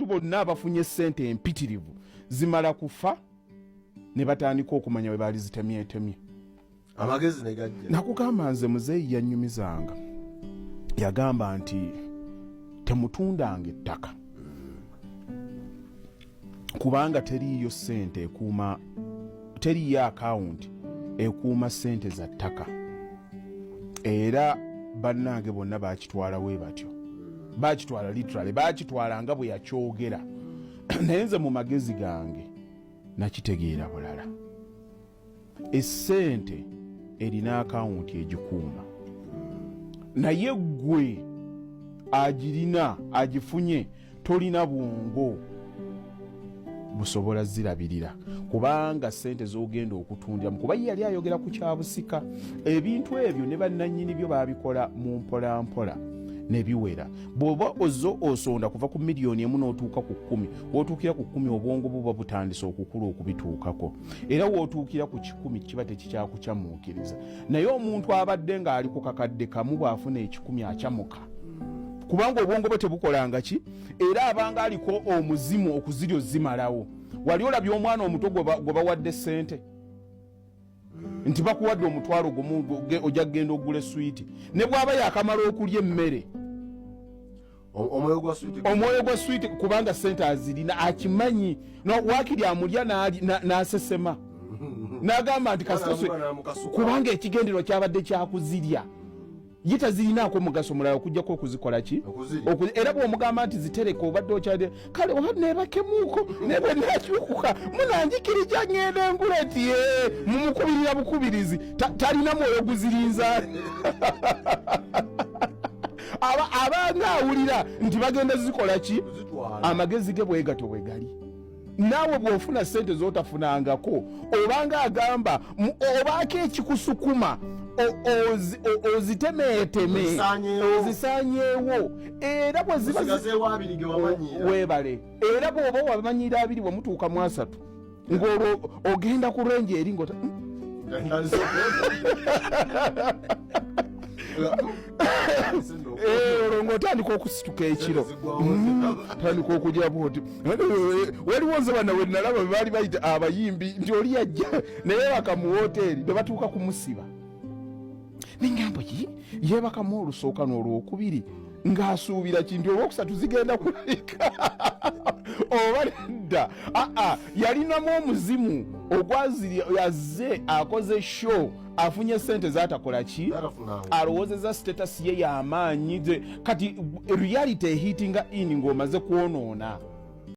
Bonna abafunye ssente empitirivu zimala kufa ne batandika okumanya we baali zitemyetemye. Amagezi ne gajja. Nakugamba nze muzeeyi yannyumizanga, yagamba nti temutundanga ettaka kubanga teriiyo ssente ekuuma, teriiyo akawunti ekuuma ssente za ttaka. Era bannange bonna bakitwala we batyo, bakitwala literally, bakitwala nga bwe yakyogera. Naye nze mu magezi gange nakitegeera bulala. Essente erina akawunti egikuuma, naye ggwe agirina agifunye tolina bwongo busobola zirabirira, kubanga sente zogenda okutundiramu, kuba ye yali ayogera ku kyabusika. Ebintu ebyo ne bannannyini byo babikola mu mpolampola ne biwera. Bw'oba ozze osonda kuva ku 1 million n'otuuka ku 10, w'otuukira ku 10 obwongo buba butandise okukula okubituukako, era w'otuukira ku 100 kiba tekikyakucamuukiriza. Naye omuntu abadde ng'ali ku kakadde kamu, bw'afuna 100 acamuka, kubanga obwongo bwe tebukolanga ki, era abanga aliko omuzimu okuzirya ozimalawo. Wali olabye omwana omuto gwe bawadde ssente nti bakuwadde 50,000, ojja kugenda ogula eswiti, ne bw'aba yakamala okulya emmere? Omwoyo gwa switi. Omwoyo gwa switi, kubanga sente azirina, akimanyi. No, wakiri amulya n'asesema n'agamba nti kasita N'amukasuka. Kubanga ekigendererwa kyabadde kyakuzirya, ye tazirinaako mugaso mulala okujjako okuzikola ki? Okuzirya. Era bw'omugamba nti zitereka, obadde okyali kale oba neebakemuuko, naye bwe nakyukuka munanjikirija ngenda engula nti ye mumukubirira bukubirizi. Talina mwoyo guzirinza. Abanga awulira nti bagenda zikola ki? Kuzitwala. Amagezi ge bwe gatyo bwe gali. Naawe bw'ofuna sente z'otafunangako, obanga agamba obaako ekikusukuma ozitemeeteme. Ozisaanyeewo. Ozisaanyeewo. Era bwe ziba Osigazeewo 20 ge wamanyiira. Weebale. Era bw'oba wamanyiira 20, bwemutuuka mu 30, ng'olwo ogenda ku range eri ng'ota Nga Olwo ng'otandika okusituka ekiro. Ziggwawo. Tandika okugira bwoti. Waliwo nze bana we nalaba bwe baali bayita abayimbi nti oli yajja naye baka mu woteeri ne batuuka kumusiba, nengamba yi yeebakamu olusooka n'olwokubiri ng'asuubira ki nti olwokusatu zigenda kulabika oba nedda. Aa, yalinamu omuzimu ogwaziri, yazze akoze show, afunye sente zatakola ki? Zatafunanga. Alowoozeza status ye y'amaanyi. Kati reality ehittinga in ng'omaze kwonoona.